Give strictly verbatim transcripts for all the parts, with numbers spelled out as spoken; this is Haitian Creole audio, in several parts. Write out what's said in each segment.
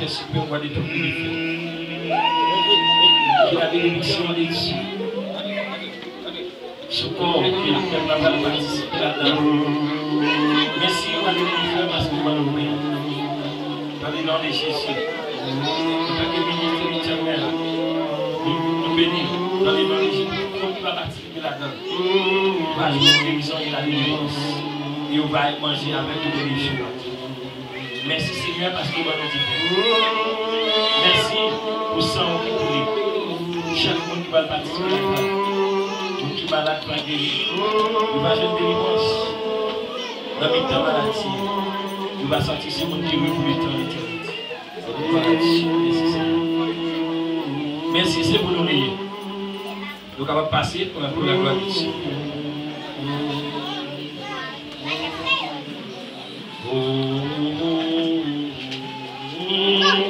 Seigneur, roi de tout l'univers. Que la bénédiction de Dieu sou kò ke pèp la pral patisipe ladan. Mèsi, roi de l'univers, paske w ban nou pen. Dans le nom de Jésus. Antanke minis Letènèl, nou, nou beni w. Dans le nom de Jésus, tout kò ki va patisipe ladan, va jwenn gerizon e ladelivrans. E yo va manje avèk ou toulejou. Mèsi, Senyè, paske w ban nou diven. Mèsi pou san w ki koule. Chak moun ki pral patisipe ladan, moun ki malad va geri. Yo va jwenn delivrans nan mitan maladi. Yo va sòti se moun ki re pou letan etènite. Mèsi, Senyè. Mèsi, se pou nou li ye. Nou kapab pase pou, pou laglwa de Dye.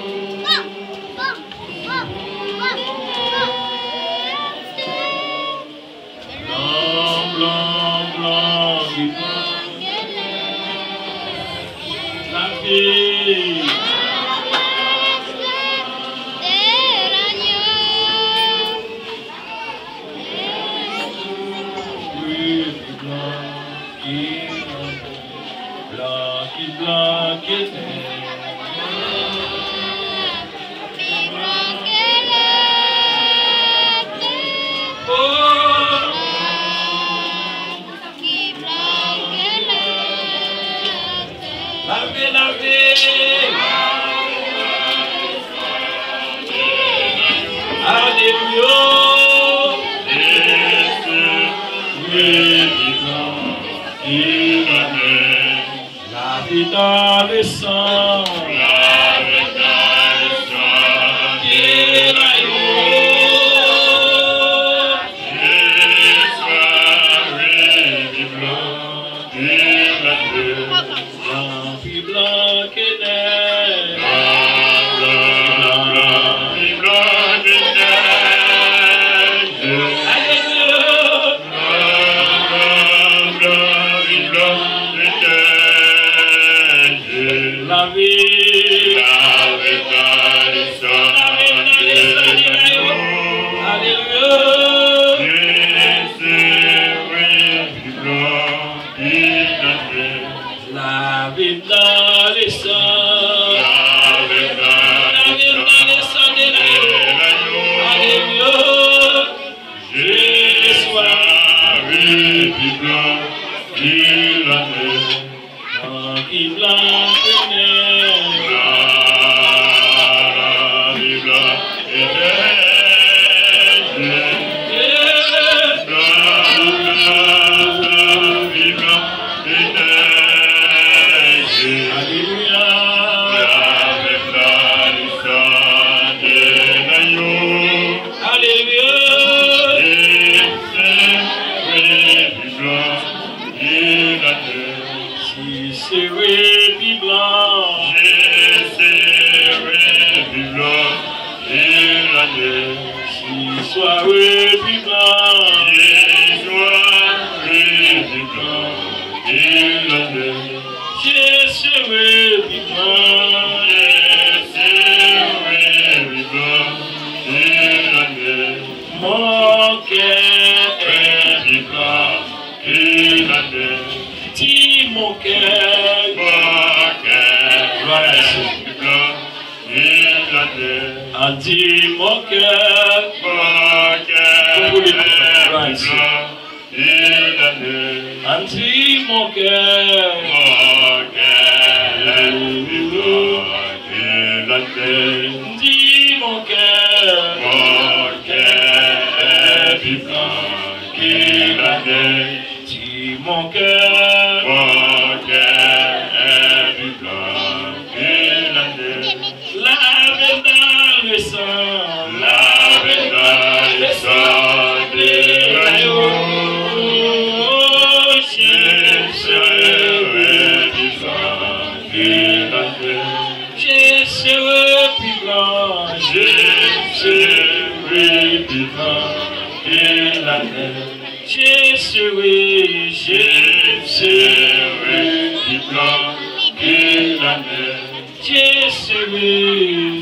Blan, blan, blan, lavi. Wi, blan ki blan, blan ki blan ki nèg. Oh! Lave, lave. Alelouya. Lave dans le sang. Lave dans le sang de l'agneau. Je suis revenu blanc, pli blan ke nèj. Blan, blan, blan, blan, pli blan ke nèj. Alelouya. Blan, blan, blan, pli blan ke nèj. Lave. Lave dans le sang de l'agneau. Alelouya. Je suis revenu blanc. Lave dans le sang. Lave dans le sang de l'agneau. Alelouya. Je suis revenu blanc. Blan ki blan ke nèj. Blan, blan, blan ke nèj. Blan, blan, blan, blan ke nèj. Alelouya. Lave dans le sang de l'agneau. Alelouya. Je serai plus blanc que la neige. Je serai plus blanc. Je serai plus blanc que la neige. Je serai plus blanc. Je serai plus blanc que la neige. Je serai plus blanc. Je serai plus blanc que la neige. Mon cœur est plus blanc que la neige. Di mon cœur. Mon cœur est plus blanc que la neige. An di mon cœur. Mon cœur est plus blanc que la neige. An di mon cœur. Mon cœur est plus blanc que la neige. Di mon cœur. Mon cœur est plus blanc que la neige. Di mon cœur. Mon cœur est plus blanc que la neige. Lavé dans le sang. Lavé dans le sang de l'agneau. Je serai plus blanc que la neige. Je serai plus blanc. Je serai plus blanc que la neige. Je serai, je serai plus blanc que la neige. Je serai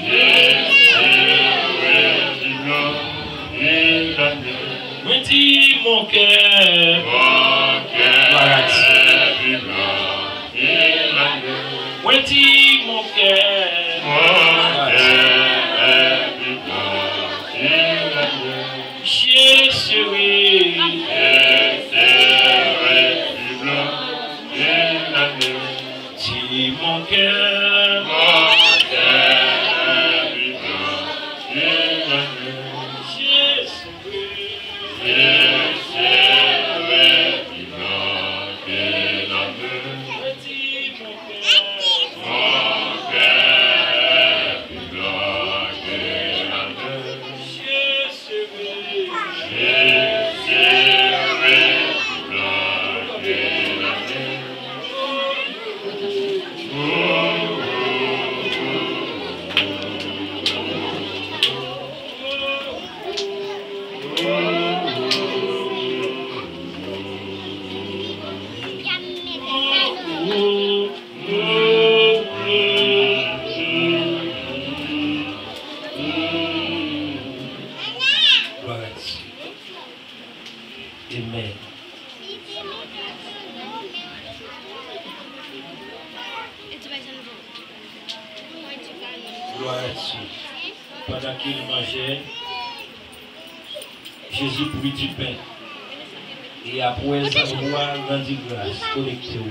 Pandan ke l manje, Jezi pri di pen. E apre zavwa randi gras, konekte w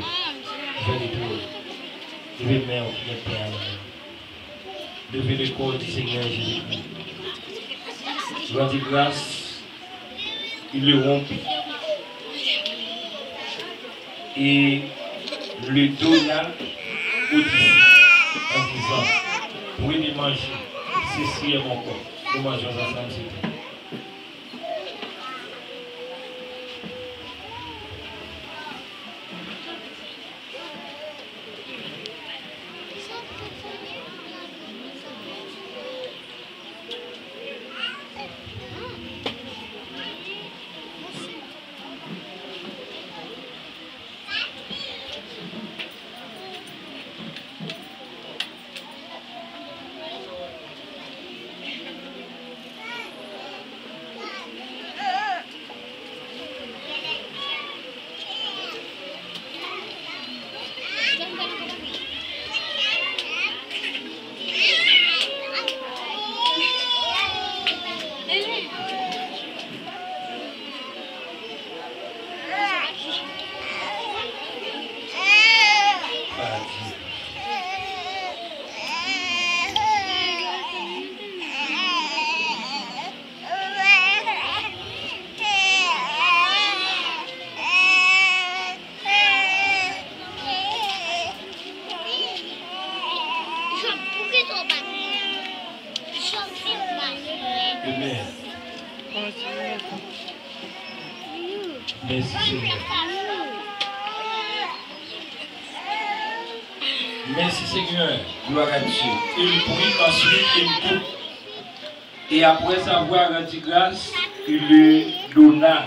vè Letènèl. Leve men w ki gen pen an nan men w. Leve le corps du Seigneur Jésus-Christ. Randi gras, il le rompit et le donna aux disciples en disant, prenez, mangez, ceci est mon corps. Nous mangeons ensemble, s'il vous plaît. Amen. Mèsi, Senyè. Mèsi, Senyè. Gloire à Dieu. Il prit ensuite une coupe et après avoir rendu grâce, il le donna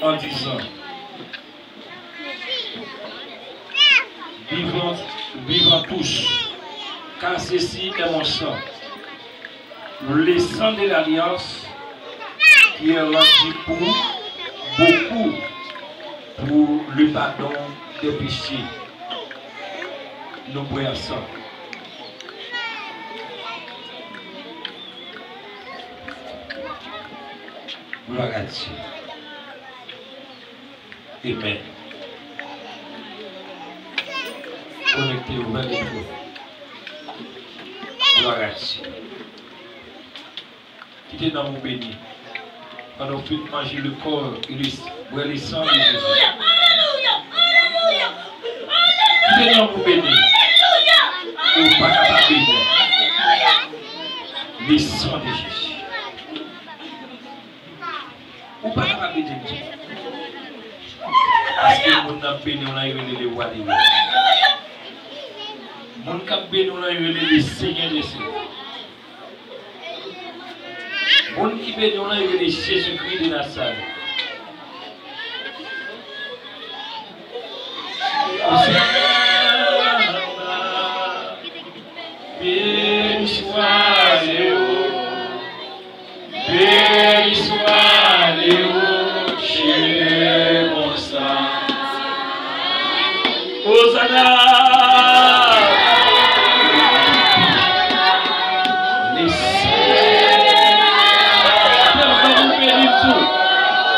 en disant, buvons, buvons tous, car ceci est mon sang, le sang de l'alliance qui est rendu pour beaucoup pour le pardon des péchés. Nou bwè ansanm. Gloire à Dieu. Amen. Konekte w, ouvè mikwo. Gloire à Dieu. Kite nanm ou beni. Pandan w fin manje le corps et le, bwè le sang de Jésus. Kite nanm ou beni. Ou pa ka pa beni. Le sang de Jésus. Ou pa ka pa beni m tou. Paske moun nan beni w lan, yo rele le roi des rois. Moun k ap beni w lan, yo rele le Seigneur des seigneurs. Moun ki beni w lan, yo rele Jezikri de Nazarèt. Osana, beni swa le Haut, beni swa le Haut, chez le Bon Sang. Osana! Lespri. Pèp, nou beni tou.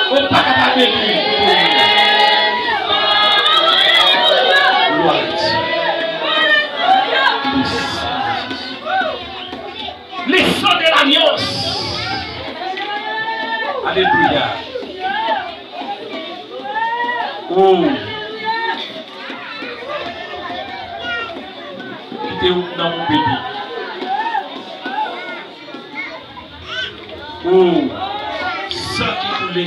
Ou pa ka pa beni. Glwa a Dye. Le sang de l'alliance. Alelouya. Oh. Kite yon nanm ou beni. Oh. San ki koule.